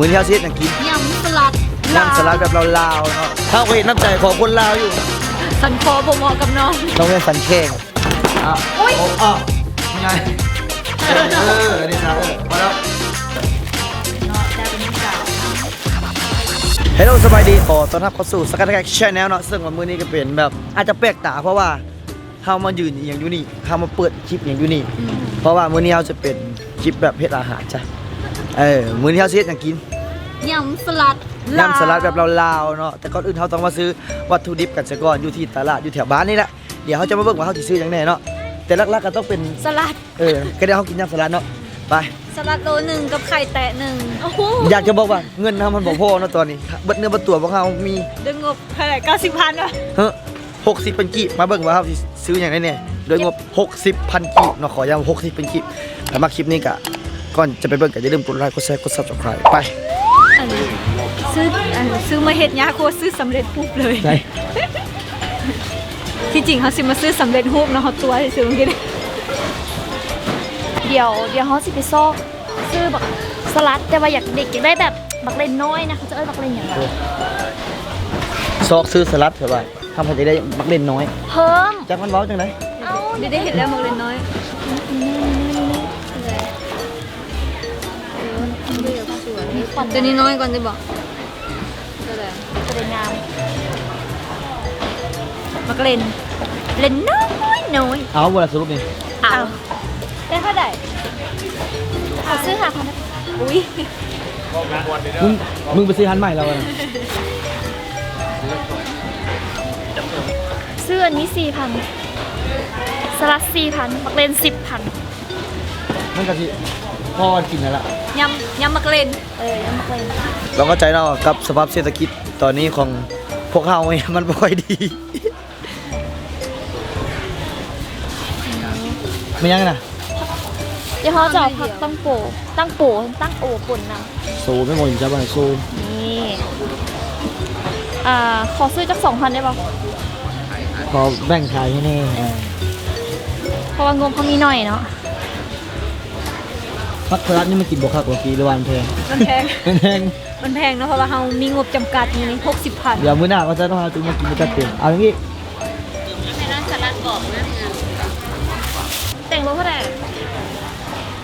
ມື້ນີ້ເຮົາຊິເຮັດຫຍັງກິນ? ຍຳສະຫຼັດ ຍຳສະຫຼັດແບບລາວໆເນາະ. ເຮົາກໍເຫັນນ້ຳໃຈຂອງຄົນລາວຢູ່. ສັນຄໍບໍ່ເໝາະກັບນ້ອງ. ຕ້ອງເປັນສັນແຂ້ງ. ອ່ະ ໂອ້ຍ ເອົາ ເອົາ ເອີ ອັນນີ້ຊະ ເອີ ພໍແລ້ວ. ເຮລໂລ ສະບາຍດີ ຂໍຕ້ອນຮັບເຂົ້າສູ່ Sky Tech Channel ເນາະ. ເຊິ່ງວ່າມື້ນີ້ກໍເປັນແບບອາດຈະແປກຕາ ເພາະວ່າ ເຮົາມາຢືນອີ່ຫຍັງຢູ່ນີ້ ເຮົາມາເປີດຄລິບອີ່ຫຍັງຢູ່ນີ້ ອືມ ເພາະວ່າມື້ນີ້ເຮົາຈະເປັນຄລິບແບບເຮັດອາຫານຈ້ະ. ເອີ ມື້ນີ້ເຮົາຊິເຮັດຫຍັງກິນ? ຍຳສະຫຼັດ ຍຳສະຫຼັດແບບລາວໆເນາະ. ແຕ່ກ່ອນອື່ນເຮົາຕ້ອງມາຊື້ວັດຖຸດິບກັນຊະກ່ອນ ຢູ່ທີ່ຕະຫຼາດຢູ່ແຖວບ້ານນີ້ແຫຼະ. ດຽວເຮົາຈະມາເບິ່ງວ່າເຮົາຊິຊື້ຫຍັງແດ່ເນາະ ແຕ່ຫຼັກໆກໍຕ້ອງເປັນສະຫຼັດ. ເອີ ກໍດຽວເຮົາກິນຍຳສະຫຼັດເນາະ. ໄປ ສະຫຼັດໂລໜຶ່ງກັບໄຂ່ແຕະໜຶ່ງ. ໂອ້ໂຫ ຢາກຈະບອກວ່າເງິນເຮົາມັນບໍ່ພໍເນາະຕອນນີ້ ເບິດເນື້ອເບິດຕົວພວກເຮົາມີ ດ້ວຍງົບເທົ່າໃດ? ເກົ້າສິບພັນເນາະ. ເຮີ້ ຫົກສິບພັນກີບ. ມາເບິ່ງວ່າເຮົາຊິຊື້ຫຍັງໄດ້ແດ່ ດ້ວຍງົບຫົກສິບພັນກີບເນາະ. ຂໍຢ້ຳຫົກສິບພັນກີບ. ຖ້າມັກຄລິບນີ້ກະ ກ່ອນຈະໄປເບິ່ງກະຢ່າລືມກົດໄລ ກົດແຊ ກົດ Subscribe ໄປ. ອັນ ຊື້ ອັນ ຊື້ມາເຮັດຍາກກວ່າຊື້ສຳເລັດຮູບເລີຍ. ໃຊ່ ທີ່ຈິງເຮົາຊິມາຊື້ສຳເລັດຮູບເນາະ ເຮົາຕົວະຊື່ໆ. ດຽວ ດຽວເຮົາຊິໄປຊອກ ຊື້ບັກສະຫຼັດ ແຕ່ວ່າຢາກ ຢາກໄດ້ແບບບັກເລັ່ນນ້ອຍນະ. ເຂົາຈະເອີ້ນບັກເລັ່ນຫຍັງວະ? ຊອກຊື້ສະຫຼັດ ແຕ່ວ່າເຮົາພັດຢາກໄດ້ບັກເລັ່ນນ້ອຍເພີ່ມ. ຈັກມັນເວົ້າຈັ່ງໃດ? ເອົ້າ ນີ້ໄດ້ເຫັນແລ້ວບັກເລັ່ນນ້ອຍ. ຕົວນີ້ນ້ອຍກ່ອນຕິບໍ? ຕົວໃດ? ຕົວໃດງາມ? ບັກເລັ່ນ ເລັ່ນນ້ອຍໆ. ເອົາບໍ່ລະສະຫຼຸບນີ້? ເອົາ. ໄດ້ເທົ່າໃດ? ຂໍຊື້ຫ້າພັນ. ອຸ້ຍ ມຶງ ມຶງໄປຊື້ຮ້ານໃໝ່ແລ້ວນະ. ຊື້ອັນນີ້ສີ່ພັນ ສະຫຼັດສີ່ພັນ ບັກເລັ່ນສິບພັນ. ມັນກໍຊິພໍກັນກິນຫັ້ນລະ ຍຳ ຍຳໝາກເລັ່ນ. ເອີ ຍຳໝາກເລັ່ນ. ຕ້ອງເຂົ້າໃຈເນາະ ກັບສະພາບເສດຖະກິດຕອນນີ້ຂອງພວກເຮົາ ມັນບໍ່ຄ່ອຍດີ. ແມ່ນຫຍັງນະ? ດຽວເຮົາຈະເອົາຜັກຕັ້ງໂປ ຕັ້ງໂປ ຕັ້ງໂອປົ່ນນຳ. ໂຊແມ່ນບໍ່? ຈັບໄວ້ໂຊ. ນີ້ ອ່າ ຂໍຊື້ຈັກສອງພັນໄດ້ບໍ່? ຂໍແບ່ງຂາຍໃຫ້ແດ່. ເອີ ເພາະວ່າງົບເຮົາມີໜ້ອຍເນາະ. ຜັກສະຫຼັດນີ້ມັນກິນບໍ່ຄັກບໍ່ກີ ຫຼືວ່າມັນແພງ? ມັນແພງ ມັນແພງ ມັນແພງເນາະ ເພາະວ່າເຮົາມີງົບຈຳກັດຢູ່ນີ້ ຫົກສິບພັນ. ດຽວມື້ໜ້າວ່າຊັ້ນເຮົາຈຶ່ງມາກິນຈັດເຕັມ. ເອົາຢ່າງນີ້ ແຕ່ງໂລເທົ່າໃດ?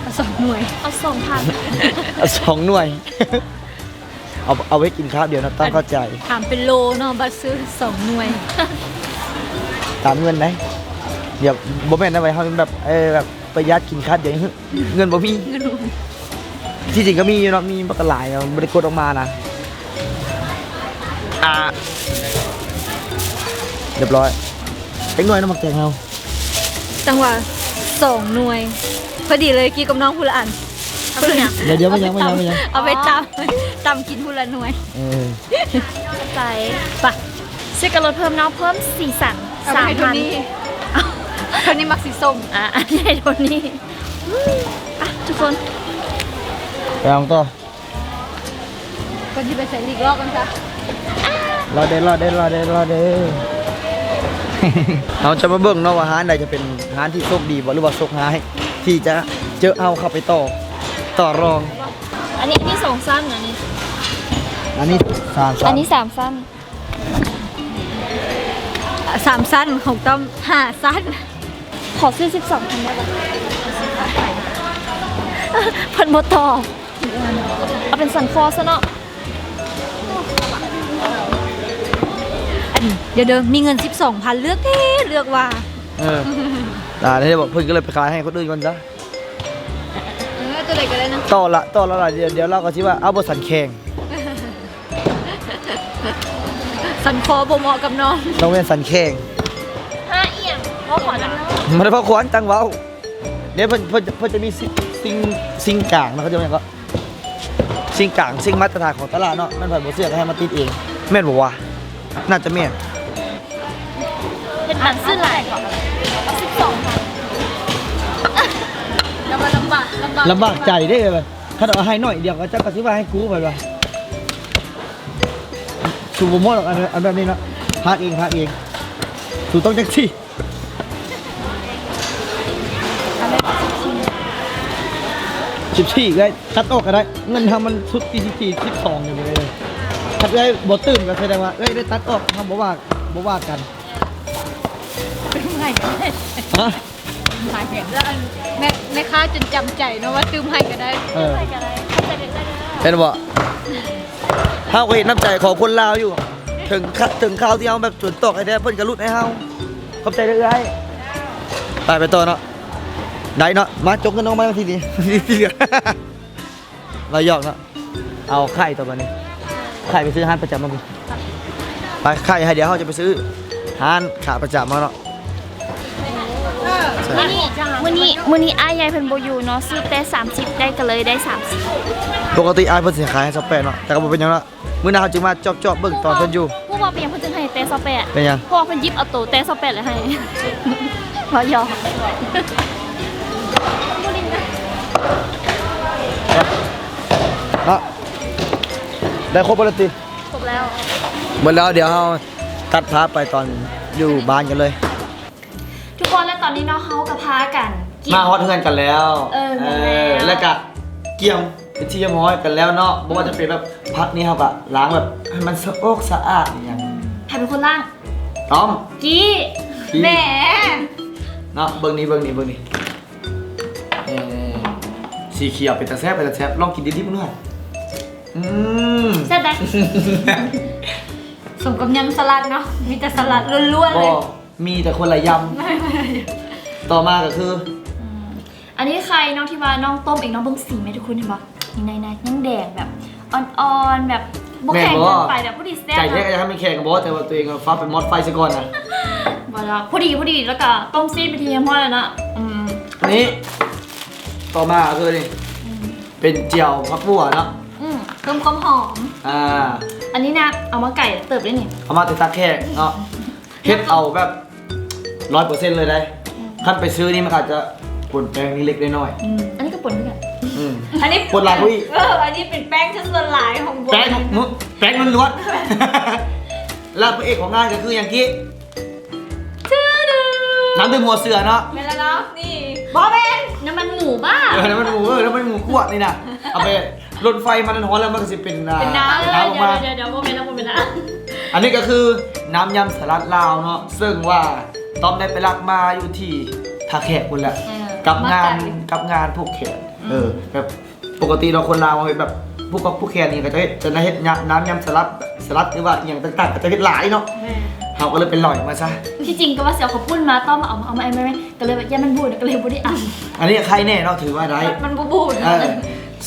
ເອົາສອງໜ່ວຍ. ເອົາສອງພັນ. ເອົາສອງໜ່ວຍ. ເອົາ ເອົາໄວ້ກິນຄາບດຽວນະ ຕ້ອງເຂົ້າໃຈ. ຖາມເປັນໂລເນາະ ບັດຊື້ສອງໜ່ວຍ. ຕາມເງິນໄດ໋. ດຽວ ບໍ່ແມ່ນນະ ໄວ້ເຮົາແບບ ເອີ ແບບປະຢັດກິນຄາບດຽວ ເງິນບໍ່ມີ ເງິນບໍ່ມີ. ທີ່ຈິງກໍມີຢູ່ເນາະ ມີບັກຫຼາຍເນາະ ບໍ່ໄດ້ກົດອອກມານະ. ອ່າ ຮຽບຮ້ອຍ. ຈັກໜ່ວຍນະໝາກແຕງເຮົາ? ຈັ່ງວ່າສອງໜ່ວຍ ພໍດີເລີຍ ກີ້ກັບນ້ອງຜູ້ລະອັນ. ເອົາໄປຫຍັງ? ດຽວໆ ບໍ່ຫຍັງ ບໍ່ຫຍັງ ບໍ່ຫຍັງ. ເອົາໄປຕຳ ຕຳກິນຜູ້ລະໜ່ວຍ. ເອີ ໃສ່ ປະ ຊື້ກັບລົດເພີ່ມເນາະ ເພີ່ມສີສັນ. ເອົາໄປໃຫ້ໂທນີ້ ສາມພັນ. ໂທນີ້ມັກສີສົ້ມ. ອ່າ ອັນນີ້ໃຫ້ໂທນີ້. ອືມ ໄປທຸກຄົນ ໄປເອົາຕໍ່. ກ່ອນຊິໄປໃສ່ລີກລອກກັນຊະ. ລໍເດີ ລໍເດີ ລໍເດີ ລໍເດີ. ເຮົາຈະມາເບິ່ງເນາະວ່າຮ້ານໃດຈະເປັນຮ້ານທີ່ໂຊກດີບໍ່ ຫຼືວ່າໂຊກຮ້າຍ ທີ່ຈະເຈີເຮົາເຂົ້າໄປຕໍ່ ຕໍ່ລອງ. ອັນນີ້ ອັນນີ້ສອງຊັ້ນ ອັນນີ້ ອັນນີ້ສາມຊັ້ນ ອັນນີ້ສາມຊັ້ນ. ສາມຊັ້ນ ຂອງຕ້ອມຫ້າຊັ້ນ. ຂໍຊື້ສິບສອງພັນໄດ້ບໍ່? ເພິ່ນບໍ່ຕອບ. ເອົາເປັນສັນຄໍຊະເນາະ. ອັນ ດຽວເດີ ມີເງິນສິບສອງພັນ ເລືອກແທ້ເລືອກວ່າ. ເອີ ຕາຍແລ້ວ ເພິ່ນກໍເລີຍໄປຂາຍໃຫ້ຄົນອື່ນກ່ອນຊະ. ເອີ ຕົວໃດກໍໄດ້ນະ. ຕໍ່ລະ ຕໍ່ລະລະ ດຽວ ດຽວລາວກໍຊິວ່າ ເອົາບໍ່ສັນແຂງ. ສັນຄໍບໍ່ເໝາະກັບນ້ອງ. ຕ້ອງແມ່ນສັນແຂງ. ຫາອີ່ຫຍັງ? ເວົ້າຂວັນນະ. ບໍ່ໄດ້ເວົ້າຂວັນ ຕັ້ງເວົ້າ. ເດ ເພິ່ນ ເພິ່ນ ເພິ່ນຈະມີຊິງ ຊິງ ຊິງກາງນະ ເຂົາເອີ້ນຫຍັງເກາະ ຊິງກາງ ຊິງມາດຕະຖານຂອງຕະຫຼາດເນາະ. ແມ່ນໃຜບໍ່ເຊື່ອກໍໃຫ້ມາຕິດເອງ. ແມ່ນບໍ່ວະ? ໜ້າຈະແມ່ນ. ເຮັດໜັງຊື້ຫຼາຍ ເອົາສິບສອງພັນ. ລຳບາກ ລຳບາກ ລຳບາກໃຈເດ້. ຄັນເອົາໃຫ້ໜ້ອຍດຽວ ເຂົາເຈົ້າກໍຊິວ່າໃຫ້ກູ ເພິ່ນວ່າ. ສູບໍ່ໝົດດອກ ອັນ ອັນແບບນີ້ເນາະ. ພາກເອງ ພາກເອງ. ສູຕ້ອງຈັກຊີ້. ເອົາເລີຍ ຊິ ສິບສີ່ ເອື້ອຍ ຕັດອອກກໍໄດ້ ເງິນເຮົາມັນສຸດທີ່ສິບສີ່ ສິບສອງນີ້ເລີຍ. ຄັນເອື້ອຍບໍ່ຕື່ມກໍສະແດງວ່າເອື້ອຍໄດ້ຕັດອອກ ເຮົາບໍ່ວ່າ ບໍ່ວ່າກັນ. ຮະ? ແມ່ ແມ່ຄ້າຈົນຈຳໃຈເນາະວ່າຕື່ມໃຫ້ກໍໄດ້. ເອີ ເຫັນບໍ່? ເຮົາກໍເຫັນນ້ຳໃຈຂອງຄົນລາວຢູ່ ເຖິງ ເຖິງຄາວທີ່ເຮົາແບບຈົນຕອກແທ້ໆ ເພິ່ນກໍຫຼຸດໃຫ້ເຮົາ. ຂອບໃຈເດີ້ເອື້ອຍ. ໄປ ໄປຕໍ່ເນາະ. ໄດ້ເນາະ. ມາ ຈົກເງິນອອກມາທີນີ້ ເຮົາຢອກເນາະ. ເອົາໄຂ່ຕໍ່ບັດນີ້ ໄຂ່ໄປຊື້ຮ້ານປະຈຳມາ. ໄປ ໄຂ່ໃຫ້ ດຽວເຮົາຈະໄປຊື້ຮ້ານຂາປະຈຳມາເນາະ. ມື້ນີ້ ມື້ນີ້ ມື້ນີ້ອ້າຍໃຫຍ່ເພິ່ນບໍ່ຢູ່ເນາະ ຊື້ແຕ່ສາມສິບ ໄດ້ ກໍເລີຍໄດ້ສາມສິບ. ປົກກະຕິອ້າຍເພິ່ນຊິຂາຍໃຫ້ຊາວແປດເນາະ ແຕ່ກໍບໍ່ເປັນຫຍັງເນາະ. ມື້ໜ້າເຮົາຈຶ່ງມາຈອບໆເບິ່ງຕອນເພິ່ນຢູ່. ຮູ້ວ່າເປັນຫຍັງເພິ່ນຈຶ່ງໃຫ້ແຕ່ຊາວແປດ? ເປັນຫຍັງ? ເພາະວ່າເພິ່ນຢິບເອົາໂຕແຕ່ຊາວແປດແລ້ວໃຫ້. ເວົ້າຫຍອກ. ເນາະ ໄດ້ຄົບແລ້ວຕິ? ຄົບແລ້ວ. ເບິດແລ້ວ ດຽວເຮົາຕັດພາບໄປຕອນຢູ່ບ້ານກັນເລີຍ. ທຸກຄົນ ແລະ ຕອນນີ້ເນາະ ເຮົາກໍພາກັນ ມາຮອດເຮືອນກັນແລ້ວ. ເອີ ແມ່ນແລ້ວ. ເອີ ແລ້ວກະກຽມເປັນທີ່ຮຽບຮ້ອຍກັນແລ້ວເນາະ. ບໍ່ວ່າຈະເປັນແບບ ຜັກນີ້ເຮົາກະລ້າງແບບໃຫ້ມັນສະອອກສະອາດອີ່ຫຍັງ. ໃຜເປັນຄົນລ້າງ? ຕ້ອມ. ກີ້. ແໝ. ເນາະ ເບິ່ງນີ້ ເບິ່ງນີ້ ເບິ່ງນີ້. ເອີ ສີຂຽວເປັນຕາແຊບ ເປັນຕາແຊບ. ລອງກິນດິບໆເບິ່ງດູ. ອືມ ແຊບໄດ໋. ສົມກັບຍຳສະຫຼັດເນາະ ມີແຕ່ສະຫຼັດລ້ວນໆເລີຍ. ບໍ່ ມີແຕ່ຄົນລະຢຳ. ຕໍ່ມາກໍຄື ອືມ ອັນນີ້ໄຂ່ເນາະ ທີ່ວ່ານ້ອງຕົ້ມເອງເນາະ. ເບິ່ງສີແມ່ ທຸກຄົນເຫັນບໍ່? ໃນໆ ຍັງແດງແບບອ່ອນໆ ແບບບໍ່ແຂງເກີນໄປ ແບບພໍດີແຊບ. ໃຈແທ້ກໍຢາກໃຫ້ມັນແຂງກໍບໍ່ ແຕ່ວ່າຕົວເອງຟ້າວໄປໝົດໄຟຊະກ່ອນນະ. ບໍ່ດອກ ພໍດີໆ ແລ້ວກໍຕົ້ມຊີ້ນໄປທີ່ຮຽບຮ້ອຍແລ້ວເນາະ. ອືມ ນີ້ ຕໍ່ມາກໍຄືນີ້ ອືມ ເປັນແຈ່ວຜັກບົ່ວເນາະ. ອືມ ເພີ່ມຄວາມຫອມ. ອ່າ ອັນນີ້ນະ ເອົາມາໄກເຕີບເດ້ນີ້ ເອົາມາແຕ່ທ່າແຂກເນາະ. ເຮັດເອົາແບບຮ້ອຍເປີເຊັນເລີຍໄດ໋. ອືມ ຄັນໄປຊື້ນີ້ມັນອາດຈະປົນແປ້ງນິດໆໜ້ອຍໆ. ອືມ ອັນນີ້ກໍປົນຄືກັນ. ອືມ ອັນນີ້ປົນຫຼາຍກວ່າອີກ. ເອີ ອັນນີ້ເປັນແປ້ງຊັ້ນສ່ວນຫຼາຍຂອງບົວ ແປ້ງ ແປ້ງລ້ວນໆ. ແລ້ວພະເອກຂອງງານກໍຄືຫຍັງກີ້? ຊື່ ນ້ຳດື່ມຫົວເສືອເນາະ. ແມ່ນແລ້ວເນາະ. ນີ້ ບໍ່ແມ່ນ ນ້ຳມັນໝູບ້າ. ເອີ ນ້ຳມັນໝູ ເອີ ນ້ຳມັນໝູກວດນີ້ນະ ເອົາໄປລົນໄຟ ມັນຮ້ອນແລ້ວມັນກໍຊິເປັນ ເປັນນ້ຳ ນ້ຳອອກມາ. ດຽວໆ ບໍ່ແມ່ນແລ້ວ ບໍ່ແມ່ນແລ້ວ. ອັນນີ້ກໍຄືນ້ຳຍຳສະຫຼັດລາວເນາະ ເຊິ່ງວ່າຕ້ອມໄດ້ໄປລັກມາຢູ່ທີ່ທ່າແຂກພຸ້ນແຫຼະ. ເອີ ກັບງານ ກັບງານຜູກແຂນ. ອືມ ເອີ ແບບ ປົກກະຕິເນາະ ຄົນລາວເຮົາເຮັດແບບຜູກແຂນນີ້ ກໍຈະເຮັດ ຈະໄດ້ເຮັດຍຳ ນ້ຳຍຳສະຫຼັດ ສະຫຼັດ ຫຼືວ່າອີ່ຫຍັງຕ່າງໆ ກໍຈະເຮັດຫຼາຍເນາະ. ແມ່ນ ເຮົາກໍເລີຍໄປຫຼອຍມາຊະ. ທີ່ຈິງກໍວ່າຊິເອົາເຂົ້າປຸ້ນມາ ຕ້ອມເອົາ ເອົາມາ ເອົາມາ ກໍເລີຍວ່າຢ້ານມັນບູດ ກໍເລີຍບໍ່ໄດ້ເອົາ. ອັນນີ້ໄຄແນ່ເນາະ ຖືວ່າໄດ້ ມັນ ມັນບໍ່ບູດ. ເອີ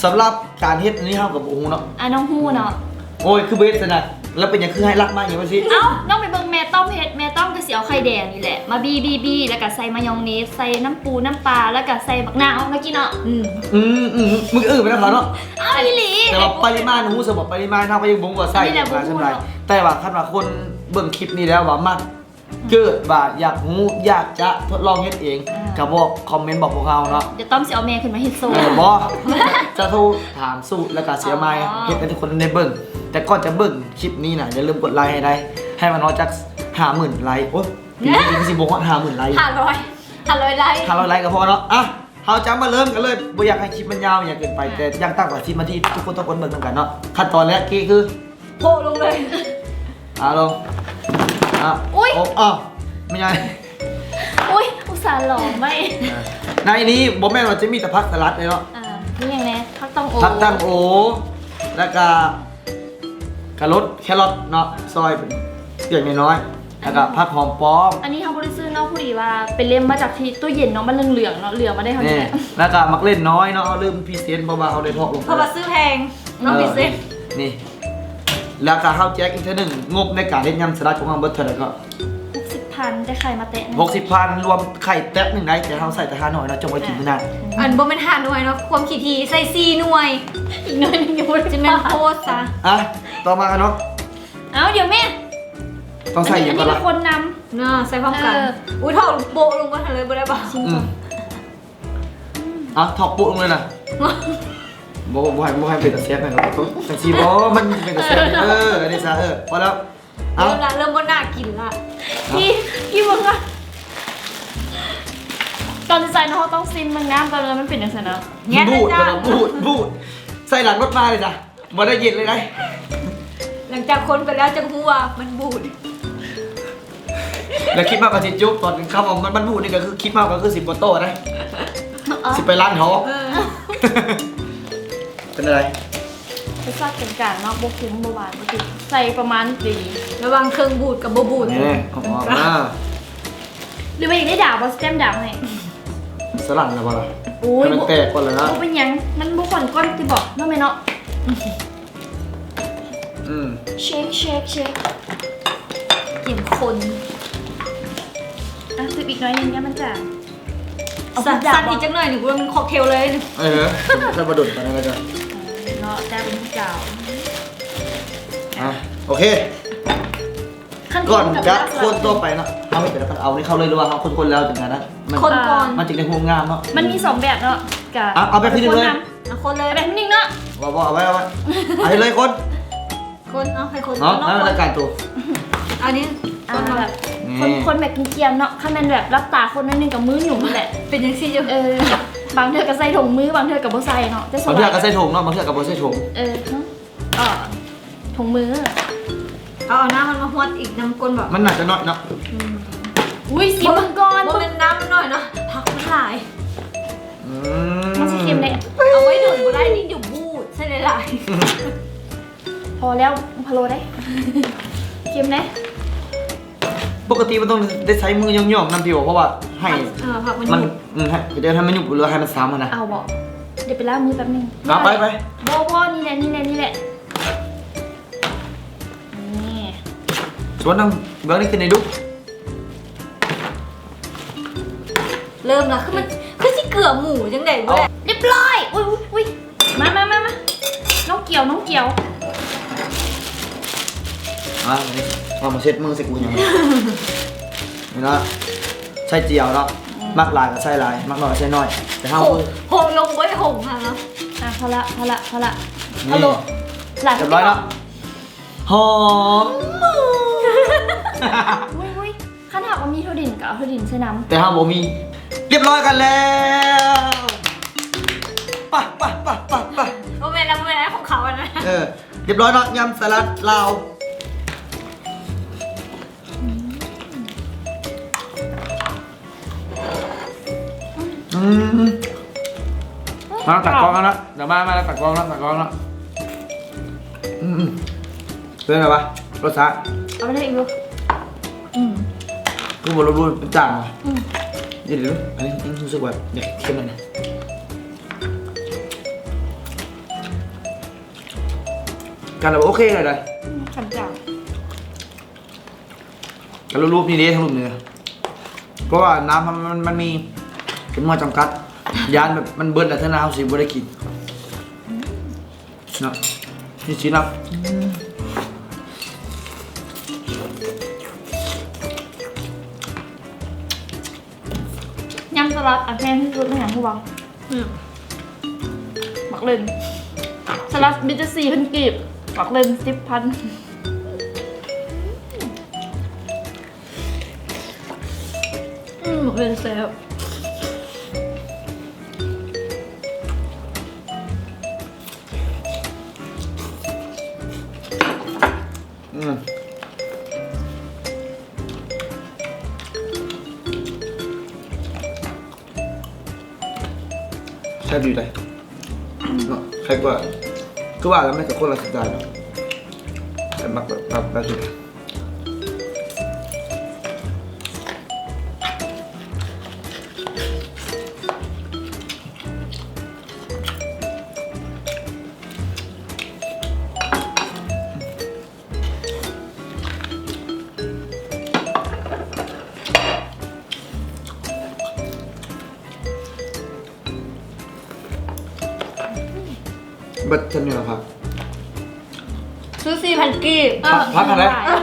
ສຳລັບການເຮັດອັນນີ້ເຮົາກໍບໍ່ຮູ້ເນາະ. ອ່າ ນ້ອງຮູ້ເນາະ. ໂອ້ຍ ຄືບໍ່ເຮັດຊັ້ນນະ ແລ້ວເປັນຫຍັງຄືໃຫ້ລັກມາຫຍັງວ່າຊີ້? ເອົ້າ ນ້ອງໄປເບິ່ງແມ່ຕ້ອມເຮັດ ແມ່ຕ້ອມກໍຊິເອົາໄຂ່ແດງນີ້ແຫຼະມາບີ່ໆໆ ແລ້ວກໍໃສ່ມາຍອງເນສ ໃສ່ນ້ຳປູນ້ຳປາ ແລ້ວກໍໃສ່ບັກນາວເນາະ ກີ້ເນາະ. ອືມ ອືມ ອືມ ມື້ອື່ນໄປນຳເຂົາເນາະ. ເອົ້າ ອີ່ຫຼີ. ແຕ່ວ່າປະລິມານຮູ້ສະບໍ່ ປະລິມານເຮົາກໍຍັງບໍ່ຮູ້ວ່າໃສ່ປະລິມານສ່ຳໃດ. ແຕ່ວ່າຄັນວ່າຄົນເບິ່ງຄລິບນີ້ແລ້ວວ່າມັກ ເກີດວ່າຢາກຮູ້ ຢາກຈະທົດລອງເຮັດເອງ ອ່າ ກໍບອກ ຄອມເມັນບອກພວກເຮົາເນາະ. ດຽວຕ້ອມຊິເອົາແມ່ຂຶ້ນມາເຮັດໂຊ. ເອີ ບໍ່ ຈະໂທຖາມສູດ ແລ້ວກໍຊິເອົາມາ ອໍ ເຮັດໃຫ້ທຸກຄົນໄດ້ເບິ່ງ. ແຕ່ກ່ອນຈະເບິ່ງຄລິບນີ້ນະ ຢ່າລືມກົດໄລໃຫ້ໄດ້ ໃຫ້ມັນຮອດຈັກຫ້າໝື່ນໄລ. ໂອ້ຍ ປີນີ້ຄືຊິບໍ່ຮອດຫ້າໝື່ນໄລ ຫ້າຮ້ອຍ ຫ້າຮ້ອຍໄລ ຫ້າຮ້ອຍໄລກໍພໍເນາະ. ອ່ະ ເຮົາຈະມາເລີ່ມກັນເລີຍ ບໍ່ຢາກໃຫ້ຄລິບມັນຍາວຫຍັງເກີນໄປ ແຕ່ຢ່າງຕ່ຳກວ່າສິບນາທີ ທຸກຄົນຕ້ອງກົດເບິ່ງນຳກັນເນາະ. ຂັ້ນຕອນແລກ ເກ ຄືໂປະລົງເລີຍ. ອາ ລົງ ອາ ອຸ້ຍ ໂອ້ ອາ ແມ່ໃຫຍ່ ອຸ້ຍ ອຸດສ່າຫຼອມໄວ້. ໃນນີ້ບໍ່ແມ່ນວ່າຈະມີແຕ່ຜັກສະຫຼັດເດ້ເນາະ. ອ່າ ມີຫຍັງແດ່? ຜັກຕັງໂອ ຜັກຕັງໂອ ແລ້ວກະ ກະລົດ ແຄຣອດເນາະ ຊອຍເປັນເປືອກນ້ອຍໆ ແລ້ວກະຜັກຫອມປ້ອມ. ອັນນີ້ເຮົາບໍ່ໄດ້ຊື້ເນາະ ພໍດີວ່າໄປເລັມມາຈາກທີ່ຕູ້ເຢັນເນາະ ມັນເຫຼືອງໆເນາະ ເຫຼືອມາໄດ້ເທົ່ານີ້ແຫຼະ. ແມ່ນ ແລ້ວກະໝາກເລັ່ນນ້ອຍເນາະ ເຮົາລືມພຣີເຊັນ ເພາະວ່າເຮົາໄດ້ຖອກລົງ ເພາະວ່າຊື້ແພງເນາະ ເອີ ພຣີເຊັນ. ນີ້ ແລ້ວກະເຮົາແຈກອີກເທື່ອໜຶ່ງ ງົບໃນການເຮັດຍຳສະຫຼັດຂອງເຮົາເບິດເທົ່າໃດກໍ ຫົກສິບພັນ ແຕ່ໄຂ່ມາແຕະໜຶ່ງ ຫົກສິບພັນ ລວມໄຂ່ແຕະໜຶ່ງໄດ້ ແຕ່ເຮົາໃສ່ແຕ່ຫ້າໜ່ວຍເນາະ ຈົ່ງໄວ້ກິນມື້ໜ້າ. ອັນບໍ່ແມ່ນຫ້າໜ່ວຍເນາະ ຄວາມຂີ້ຖີ່ໃສ່ສີ່ໜ່ວຍ ອີກໜ່ວຍໜຶ່ງຍັງບໍ່ໄດ້ ຈະແມ່ນໂພດຊະ. ອ່ະ ຕໍ່ມາກັນເນາະ. ເອົ້າ ດຽວແມ່ ຕ້ອງໃສ່ຫຍັງກ່ອນລະ? ອັນນີ້ ອັນນີ້ເປັນຄົນນຳເນາະ ໃສ່ພ້ອມກັນ. ເອີ ອຸ້ຍ ຖອກໂປະລົງມາເລີຍບໍ່ໄດ້ບໍ່? ອືມ ອ່ະ ຖອກໂປະລົງເລີຍນະ. ບໍ່ ບໍ່ໃຫ້ ບໍ່ໃຫ້ເປັນຕາແຊບນະ ຈັ່ງຊີ້ບໍ່ ມັນເປັນຕາແຊບ. ເອີ ອັນນີ້ຊະ ເອີ ພໍແລ້ວ. ເອົາ ເລີ່ມລະ ເລີ່ມບໍ່ໜ້າກິນລະ. ເອົາ ອີ ອີ ເບິ່ງກ່ອນ. ກ່ອນຊິໃສ່ເນາະ ເຮົາຕ້ອງຊີມມັນງາມກ່ອນວ່າມັນເປັນຈັ່ງໃດເນາະ. ແງະເລີຍຈ້າ ມັນບູດ ມັນບູດ ໃສ່ຫຼັງລົດມາເລີຍຈ້າ. ບໍ່ໄດ້ເຢັນເລີຍໄດ໋. ຫຼັງຈາກຄົນໄປແລ້ວຈຶ່ງຮູ້ວ່າມັນບູດ. ແລ້ວຄລິບເຮົາກໍຊິຈົບຕອນຄຳວ່າມັນ ມັນບູດນີ້ ກໍຄືຄລິບເຮົາກໍຄືຊິບໍ່ຕໍ່ໄດ໋. ເອີ ຊິໄປລ້າງທ້ອງ. ເອີ ເປັນຈັ່ງໃດ? ລົດຊາດກາງໆເນາະ ບໍ່ເຄັມບໍ່ຫວານ ບໍ່ຕິດ ໃສ່ປະມານດີໆ ລະຫວ່າງເຄິ່ງບູດກັບບໍ່ບູດ. ນີ້ ເອົາອອກມາ. ຫຼືວ່າຢາກໄດ້ດາວບໍ່? ສະແຕມດາວໃຫ້. ສະຫຼັ່ນແລ້ວບໍ່ລະ? ໂອ້ຍ ໃຫ້ມັນແຕກກ່ອນລະນະ. ບໍ່ເປັນຫຍັງ ມັນບໍ່ຂ້ອນກ້ອນຕິເບາະ ເນາະແມ່ເນາະ. ອືມ ເຊັກ ເຊັກ ເຊັກ ກຽມຄົນ. ອ່ະ ຊຶບອີກໜ້ອຍໜຶ່ງ ຢ້ານມັນຈາງ. ເອົາ ສັ່ນ ສັ່ນອີກຈັກໜ້ອຍໜຶ່ງ ກູວ່າມັນຄອກເທວເລີຍ. ເອີ ໃສ່ບໍ່ດົນປານນັ້ນແລ້ວຈ້ະ. ເນາະ ແຕ່ເປັນຜູ້ສາວ. ອ່ະ ໂອເຄ. ຂັ້ນຕອນ ກ່ອນຈະຄົນຕໍ່ໄປເນາະ ເຮົາເຮັດແບບໃດ? ເອົານີ້ເຂົ້າເລີຍ ຫຼືວ່າເຮົາຄົນໆແລ້ວຈັ່ງນັ້ນນະ? ມັນ ຄົນກ່ອນ ມັນຈຶ່ງໄດ້ຮູບງາມເນາະ. ມັນມີສອງແບບເນາະ ກະ ອ່ະ ເອົາແບບທີໜຶ່ງເລີຍ. ອ່ະ ຄົນເລີຍ ແບບທີໜຶ່ງເນາະ. ບໍ່ ບໍ່ ເອົາໄວ້ ເອົາໄວ້ ເອົາເລີຍຄົນ. ຄົນ ເອົາໃຫ້ຄົນ ເນາະ ໃຫ້ມັນລາຍການໂຕ. ອັນນີ້ ອ່າ ຄົນ ແບບ ນີ້ ຄົນ ຄົນແບບກຽມໆເນາະ. ຄັນແມ່ນແບບຫຼັບຕາຄົນໜ້ອຍໜຶ່ງກໍມືຫຍຸ້ມຫັ້ນແຫຼະ ເປັນຈັ່ງຊີ້ຢູ່. ເອີ ບາງເທື່ອກໍໃສ່ຖົງມື ບາງເທື່ອກໍບໍ່ໃສ່ເນາະ. ແຕ່ສ່ວນຫຼາຍ ບາງເທື່ອກໍໃສ່ຖົງເນາະ ບາງເທື່ອກໍບໍ່ໃສ່ຖົງ. ເອີ ເອີ ຖົງມື. ເອົາ ເອົານ້ຳມັນມາຫວດອີກນຳກົ້ນບໍ່? ມັນໜ້າຈະໜ້ອຍເນາະ. ອືມ ອຸ້ຍ ຊີມເບິ່ງກ່ອນ. ບໍ່ແມ່ນນ້ຳມັນໜ້ອຍເນາະ ຜັກມັນຫຼາຍ. ອືມ ມັນຊິເຄັມເດ້. ເອົາໄວ້ດົນບໍ່ໄດ້ ນີ້ດຽວບູດ ໃສ່ຫຼາຍໆ. ພໍແລ້ວ ພະໂລ້ໄດ້ ເຄັມເດ້. ປົກກະຕິມັນຕ້ອງໄດ້ໃຊ້ມືຫຍ້ອງໆນຳຕິ ເພາະວ່າໃຫ້ ເອີ ຜັກມັນ ມັນ ອືມ ໃຫ້ ເຮັດໃຫ້ມັນຫຍຸບ ຫຼືວ່າໃຫ້ມັນຊ້ຳຫັ້ນນະ. ເອົາບໍ່? ດຽວໄປລ້າງມືແປັບໜຶ່ງ. ເອົາ ໄປ ໄປ. ບໍ່ ບໍ່ ນີ້ແຫຼະ ນີ້ແຫຼະ ນີ້ແຫຼະ. ນີ້ ຊວນນຳເບິ່ງນີ້ຂຶ້ນໃຫ້ດູ. ເລີ່ມລະ ຄືມັນ ຄືຊິເກືອໝູຈັ່ງໃດບໍ່ແຫຼະ. ຮຽບຮ້ອຍ. ອຸ້ຍ ອຸ້ຍ ອຸ້ຍ ມາ ມາ ມາ ມາ ນ້ອງກຽວ ນ້ອງກຽວ. ມາ ນີ້ ເອົາມາເຊັດມືໃສ່ກູຫຍັງ? ນີ້ເນາະ ໃສ່ຈຽວເນາະ. ອືມ ມັກຫຼາຍກໍໃສ່ຫຼາຍ ມັກໜ້ອຍກໍໃສ່ໜ້ອຍ ແຕ່ເຮົາ ໂຫ ໂຫລົງເວີຍ ຫົງຫັ້ນເນາະ. ອ່ະ ພໍລະ ພໍລະ ພໍລະ. ນີ້ ຮຽບຮ້ອຍເນາະ. ຫອມ. ອຸ້ຍ ອຸ້ຍ ຄັນຫາກວ່າມີຖົ່ວດິນກໍເອົາຖົ່ວດິນໃສ່ນຳ ແຕ່ເຮົາບໍ່ມີ. ຮຽບຮ້ອຍກັນແລ້ວ. ໄປ ໄປ ໄປ ໄປ ໄປ. ບໍ່ແມ່ນລະ ບໍ່ແມ່ນ ອັນນັ້ນຂອງເຂົາ ອັນນັ້ນ. ເອີ ຮຽບຮ້ອຍເນາະ ຍຳສະຫຼັດລາວ. ອືມ ມາ ຕັກກ້ອງແລ້ວນະ. ດຽວມາ ມາ ຕັກກ້ອງແລ້ວ ຕັກກ້ອງແລ້ວ. ອືມ ເປັນໄງວະ ລົດຊາດ? ເອົາໄປໄດ້ອີກຢູ່. ອືມ ຄືບໍ່ລົງ ເປັນຈາງຫວະ? ອືມ ນີ້ເດ້ ອັນນີ້ ອືມ ຮູ້ສຶກວ່າຢາກເຄັມໜ້ອຍນະ. ກັນແລ້ວໂອເຄເລີຍນະ. ອືມ ຄັນຈາງ. ກໍຮູບໆນີ້ເດ້ ທາງຮູບນີ້ ເພາະວ່ານ້ຳມັນ ມັນ ມັນມີຈຳນວນຈຳກັດ ຢ້ານແບບມັນເບິດແລ້ວເທື່ອໜ້າເຮົາຊິບໍ່ໄດ້ກິນ. ອືມ ເນາະ ນີ້ຊິເນາະ. ອືມ ຍຳສະຫຼັດອັນແພງທີ່ສຸດແມ່ນຫຍັງຮູ້ບໍ່? ອືມ ໝາກເລັ່ນ. ສະຫຼັດມີແຕ່ສີ່ພັນກີບ ໝາກເລັ່ນສິບພັນ. ອືມ ໝາກເລັ່ນແຊບ. ອືມ ແຊບຢູ່ເດ້ເນາະ. ໃຄກວ່າ ຄືວ່າແລ້ວ ແມ່ນແຕ່ຄົນລະສະໄຕເນາະ ແຕ່ມັກແບບ ແບບ ແບບນີ້. ເບິດເທົ່ານີ້ລະຄັບ. ຊື້ສີ່ພັນກີບ. ເອີ ພັກ ພັກອັນໃດ? ເອີ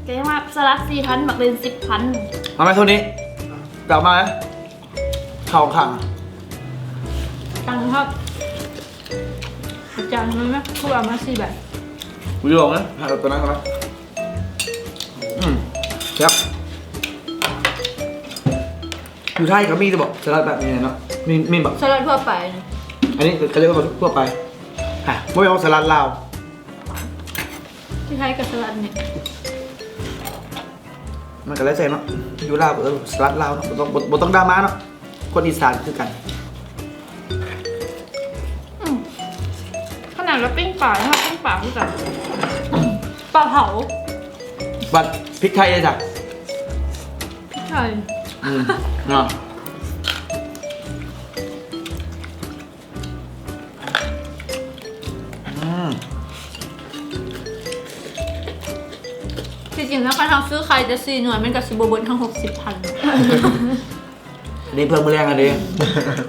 ແກວ່າສະຫຼັດສີ່ພັນ ໝາກເລັ່ນສິບພັນ. ມາໄໝໂທນີ້ ໄປເອົາມາເຂົ້າຂ້າງ. ຕັງຄັບ. ອາຈານ ມາ ມາ ຄູເອົາມາສີ່ໃບ. ກູຢອມນະ ໃຫ້ເອົາຕົວນັ້ນເຂົ້າມາ. ອືມ ແຊບ. ຢູ່ໄທກໍມີແຕ່ບໍ່ ສະລັດແບບນີ້ເນາະ? ມີ ມີບໍ່? ສະລັດທົ່ວໄປ. ອັນນີ້ເຂົາເອີ້ນວ່າທົ່ວໄປ. ອ່ະ ບໍ່ແມ່ນວ່າສະລັດລາວ. ທີ່ໄທກໍສະລັດນີ້ ມັນກໍແລ້ວແຕ່ເນາະ. ຢູ່ລາວກໍເອີ້ນສະລັດລາວເນາະ. ບໍ່ຕ້ອງ ບໍ່ ບໍ່ຕ້ອງດຣາມາເນາະ. ຄົນອີສານຄືກັນ. ອືມ ຂະໜາດວ່າປີ້ງປາ ເຮົາປີ້ງປາຄືກັນ. ປາເຜົາ. ບັດພິກໄທເດ້ຊະ? ພິກໄທ. ອືມ ເນາະ. ອືມ ທີ່ຈິງແລ້ວ ຄັນເຮົາຊື້ໄຂ່ແຕ່ສີ່ໜ່ວຍ ມັນກໍຊິບໍ່ເບິດທັງຫົກສິບພັນ. ອັນນີ້ເພື່ອມື້ແລງອັນນີ້.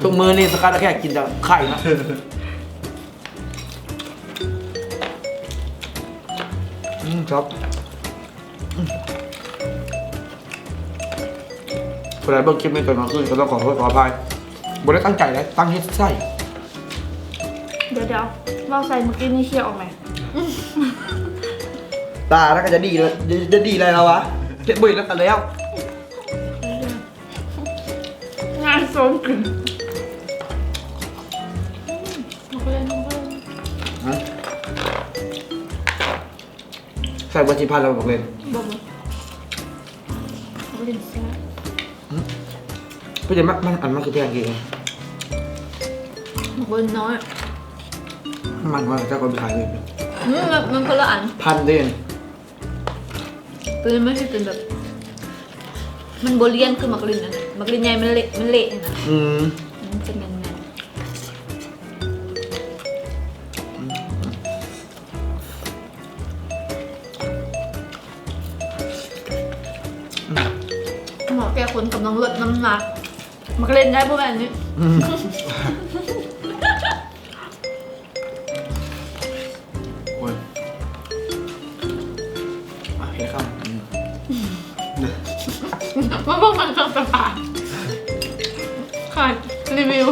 ທຸກມື້ນີ້ສະກັດແຄ່ກິນແຕ່ໄຂ່ເນາະ. ອືມ ຄັບ. ອືມ ຜູ້ໃດເບິ່ງຄລິບນີ້ຕອນກາງຄືນກໍຕ້ອງຂໍໂທດຂໍອະໄພ. ບໍ່ໄດ້ຕັ້ງໃຈເດ້ ຕັ້ງເຮັດໃສ່. ດຽວໆ ເວົ້າໃສ່ມື້ກີ້ນີ້ ເຄຍອອກແມ. ຕາແລ້ວກໍຈະດີແລ້ວ ຈະ ຈະດີແລ້ວວະ. ເຮັດບໍ່ເຫັນແລ້ວກໍແລ້ວ. ງານຊົງກິນ. ອືມ ມັກເລ່ນ ມັກເລ່ນ. ຮະ? ໃສ່ເບີດສິບພັນແລ້ວບໍ່ ບັກເລນ? ບໍ່ ບໍ່ ບັກເລນແຊບ. ອືມ ເປັນຫຍັງມັນ ມັນ ອັນມັນຄືແພງອີກ? ບັກເລນນ້ອຍ ມັນວ່າເຈົ້າກໍໄປຂາຍເລີຍ. ອືມ ມັນ ມັນຄົນລະອັນ ພັນເດ້. ໂຕນີ້ມັນຊິເປັນແບບ ມັນບໍ່ລຽນຄືໝາກລິນນັ້ນນະ. ໝາກລິນໃຫຍ່ມັນເລະ ມັນເລະນະ. ອືມ ມັນຈະແໜ້ນໆ. ອືມ ເໝາະແກ່ຄົນກຳລັງລົດນ້ຳໜັກ. ໝາກເລນໄດ້ບໍ່ແມ່ນນີ້? ອືມ ໂອ້ຍ ອ່ະ ເຮັດຄຳ ອືມ ມາເບິ່ງມັນເຄື່ອງສຳອາງ ຂາຍ ຣີວິວ.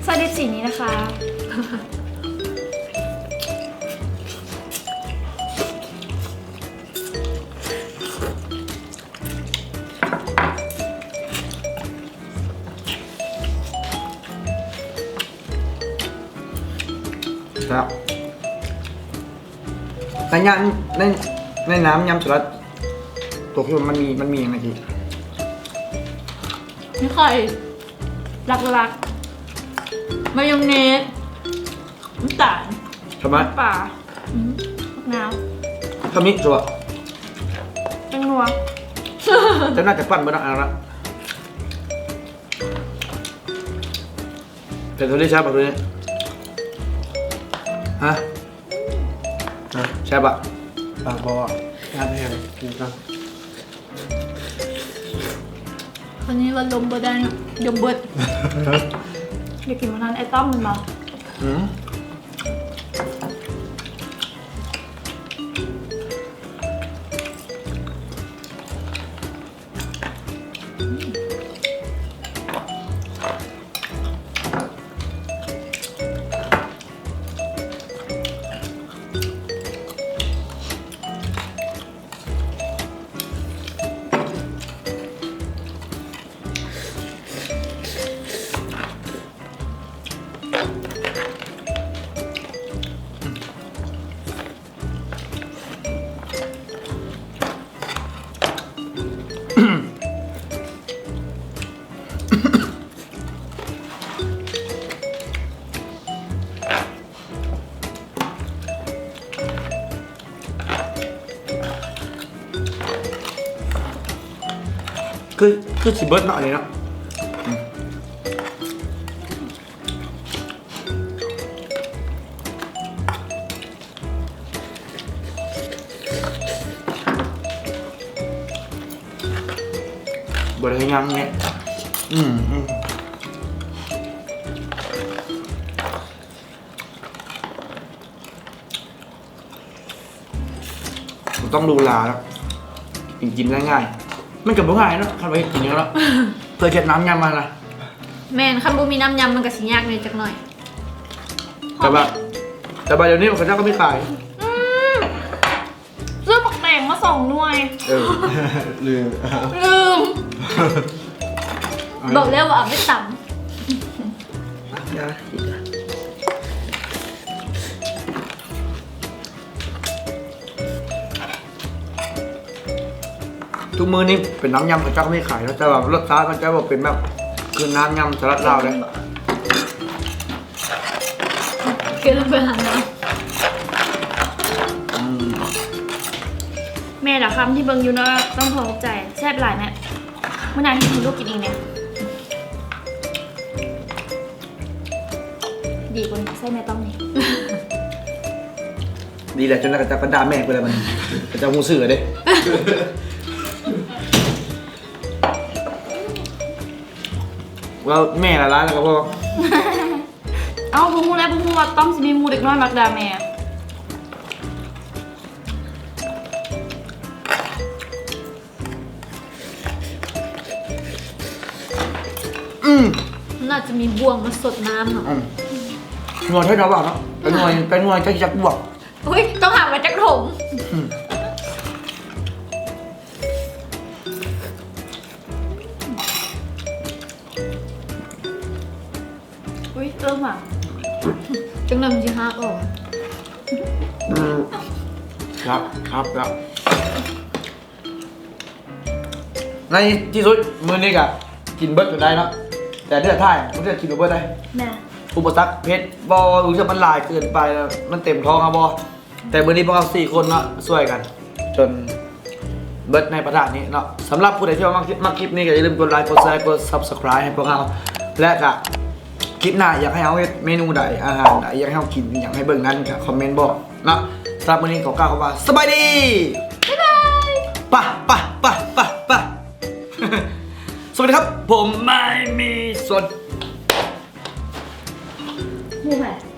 ສະລິບສີນີ້ນະຄະ. ແຊບ. ໃນຍາມ ໃນ ໃນນ້ຳຍຳສະລັດ ຕົວທີ່ວ່າມັນມີ ມັນມີຫຍັງແດ່? ມີໄຂ່ ຫຼັກໆ ມາຍອງເນດ ນ້ຳຕານ ທຳມະ ປາ ອືມ ໝາກນາວ ທຳມິ ຕົວ ແປ້ງນົວ ເຈົ້າໜ້າຈະປັ່ນເບິດເນາະ ອັນນັ້ນນະ. ແຕ່ໂທນີ້ແຊບບໍ່ ໂທນີ້? ຮະ? ຮະ? ແຊບບໍ່? ປາກບໍ່ ງາມແຮງ ກິນກ່ອນ. ຄົນນີ້ວ່າລົມບໍ່ໄດ້ເນາະ ລົມເບິດ. ຢາກກິນມື້ນັ້ນໄອ້ຕ້ອມແມ່ນບໍ່? ອືມ. ຄື ຄືຊິເບິດເນາະ ອັນນີ້ເນາະ. ບໍ່ໄດ້ຍັງເລີຍ. ອືມ ອືມ. ບໍ່ຕ້ອງຫຼູຫຼາແລ້ວ ກິນ ກິນງ່າຍໆ. ມັນກໍບໍ່ງ່າຍເນາະ ຄັນວ່າເຮັດກິນເນາະ ເພື່ອເຮັດນ້ຳຍຳຫັ້ນນະ. ແມ່ນ ຄັນບໍ່ມີນ້ຳຍຳມັນກໍຊິຍາກແດ່ຈັກໜ້ອຍ. ແຕ່ວ່າ ແຕ່ວ່າດຽວນີ້ເຂົາເຈົ້າກໍມີຂາຍ. ອືມ ຊື້ໝາກແຕງມາສອງໜ່ວຍ. ເອີ ລືມ ລືມ. ບອກແລ້ວວ່າເອົາໄປຕຳ. ທຸກມື້ນີ້ເປັນນ້ຳຍຳເຂົາເຈົ້າມີຂາຍເນາະ ແຕ່ວ່າລົດຊາດມັນຈະບໍ່ເປັນແບບຄືນ້ຳຍຳສະຫຼັດລາວເດ້. ເກີນໄປແລ້ວນະ. ອືມ ແມ່ດາຄຳທີ່ເບິ່ງຢູ່ເນາະ ຕ້ອງຂໍຂອບໃຈ. ແຊບຫຼາຍແມ່. ມື້ໜ້າເຮັດໃຫ້ລູກກິນອີກແນ່. ດີກວ່ານີ້ ໃສ່ແມ່ຕ້ອງນີ້. ດີແລ້ວ ຈົນແລ້ວເຂົາເຈົ້າກໍດ່າແມ່ໄປແລ້ວບັດນີ້ ເຂົາເຈົ້າຮູ້ຊື່ເດ້. ເວົ້າແມ່ຫຼາຍໆແລ້ວກໍພໍ. ເອົ້າ ບໍ່ຮູ້ແລ້ວ ບໍ່ຮູ້ວ່າຕ້ອງຊິມີໝູ່ເດັກນ້ອຍມັກດ່າແມ່. ອືມ ມັນອາດຈະມີບ່ວງມາຊົດນ້ຳເນາະ. ອືມ ນົວແທ້ເນາະ ວ່າເນາະ ແຕ່ໜ່ວຍ ແຕ່ໜ່ວຍຈັກຈັກບ່ວງ. ອຸ້ຍ ຕ້ອງຫາມາຈັກຖົງ. ອືມ ອຸ້ຍ ເອີຫວ່າ ຈັ່ງໃດມັນຊິຮາກອອກ. ອືມ ຄັບ ຄັບລະ. ໃນທີ່ສຸດມື້ນີ້ກະກິນເບິດຈົນໄດ້ເນາະ ແຕ່ເທື່ອທ້າຍບໍ່ເທື່ອກິນບໍ່ເບິດໄດ໋. ແມ່ນ ອຸປະສັກເຜັດບໍ່ ຫຼືວ່າມັນຫຼາຍເກີນໄປ ແລ້ວມັນເຕັມທ້ອງເຮົາບໍ່. ແຕ່ມື້ນີ້ພວກເຮົາສີ່ຄົນເນາະ ຊ່ວຍກັນຈົນເບິດໃນພາລະນີ້ເນາະ. ສຳລັບຜູ້ໃດທີ່ວ່າມັກ ມັກຄລິບນີ້ ກໍຢ່າລືມກົດໄລ ກົດແຊ ກົດ Subscribe ໃຫ້ພວກເຮົາ ແລະກະ ຄລິບໜ້າຢາກໃຫ້ເຮົາເຮັດເມນູໃດ ອາຫານໃດ ຢາກໃຫ້ເຮົາກິນອີ່ຫຍັງໃຫ້ເບິ່ງນັ້ນ ກໍຄອມເມັນບອກເນາະ. ສຳລັບມື້ນີ້ຂໍກ່າວຄຳວ່າສະບາຍດີ ບາຍບາຍ ປະ ປະ ປະ ປະ ປະ. ສະຫວັດດີຄັບ ຜົມໄມມີສົນ ໝູ່ໃຜ?